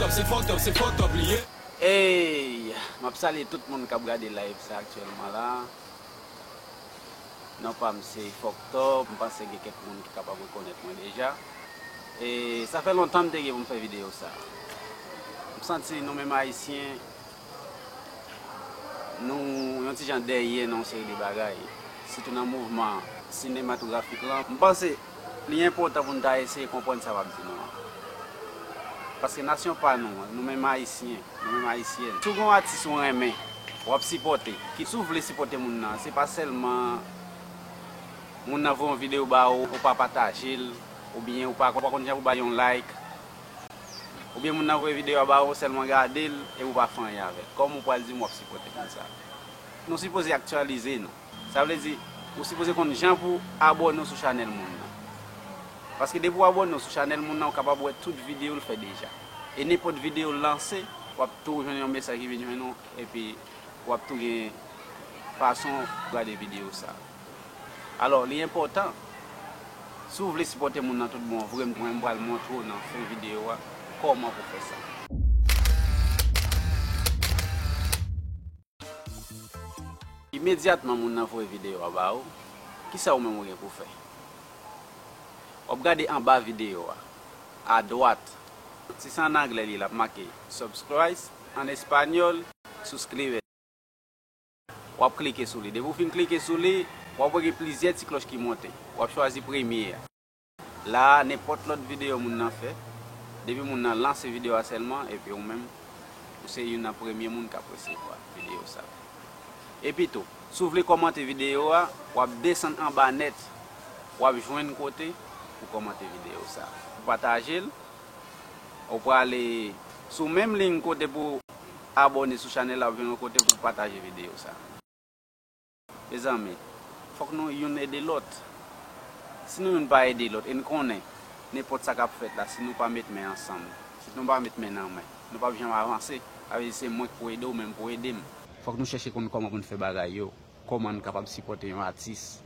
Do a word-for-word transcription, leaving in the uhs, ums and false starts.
Se fucked up, se fucked up li ye. Ey, m ap salye tout moun k ap gade live sa aktyèlman la. Non pa m se Fòk Top, m panse gen kèk moun ki kapab rekonèt mwen deja. E sa fè lontan m te gen pou m fè videyo sa. M santi nou menm Ayisyen, nou yon ti jan dèyè nan yon seri de bagay, sitou nan mouvman sinematografik lan. M panse li enpòtan pou n ta eseye konprann sa m ap di nou an. Paske nasyon pa nou an, nou menm Ayisyen, nou menm Ayisyèn, si w gen yon atis ou renmen, w ap sipòte. Kit si w vle sipòte moun nan, se pa sèlman moun nan voye yon videyo ba ou, ou pa pataje l, oubyen ou pa, ou pa konn jan pou bay yon like, oubyen moun nan voye videyo a ba ou, sèlman gade l, e ou pa fè anyen avè l. Kòman w pral di m w ap sipòte moun sa? Nou sipoze aktyalize nou. Sa vle di, ou sipoze konn jan pou abòne w sou chanèl moun nan. Paske depi w abòne w sou chanèl moun nan, ou kapab wè tout videyo l fè deja. E nenpòt videyo l lanse, w ap tou jwenn yon mesaj ki vin jwenn ou, epi w ap tou gen fason pou gade videyo sa. Alò, li enpòtan. Si w vle sipòte moun nan tout bon vre, mwen m pral montre w nan fen videyo a kòman pou fè sa. Imedyatman moun nan voye videyo a ba ou, kisa ou menm ou gen pou fè? W ap gade anba videyo a, adwat. Si se ann anglè li ye, l ap make subscribe, ann espanyòl, suscribir. W ap klike sou li. Depi w fin klike sou li, w ap wè gen plizyè ti klòch ki monte. W ap chwazi premye a. La a, nenpòt lòt videyo moun nan fè, depi moun nan lanse videyo a sèlman, epi ou menm, ou se youn nan premye moun k ap resevwa videyo sa. Epi tou, si w vle kòmante videyo a, w ap desann anba nèt, w ap jwenn kote pou kòmante videyo sa. Ou pataje l, ou prale sou menm liy kote pou abòne sou chanèl la, w ap jwenn yon kote pou pataje videyo sa. Mezanmi, fòk nou youn ede lòt. Si nou youn pa ede lòt, e n konnen, nenpòt sa k ap fèt la, si nou pa met men ansanm, si nou pa met men nan men, nou p ap janm avanse. Sa vle di se mwen k pou ede w, ou menm pou ede m. Fòk nou chèche konn kòman pou n fè bagay yo, kòman n kapab sipòte yon atis.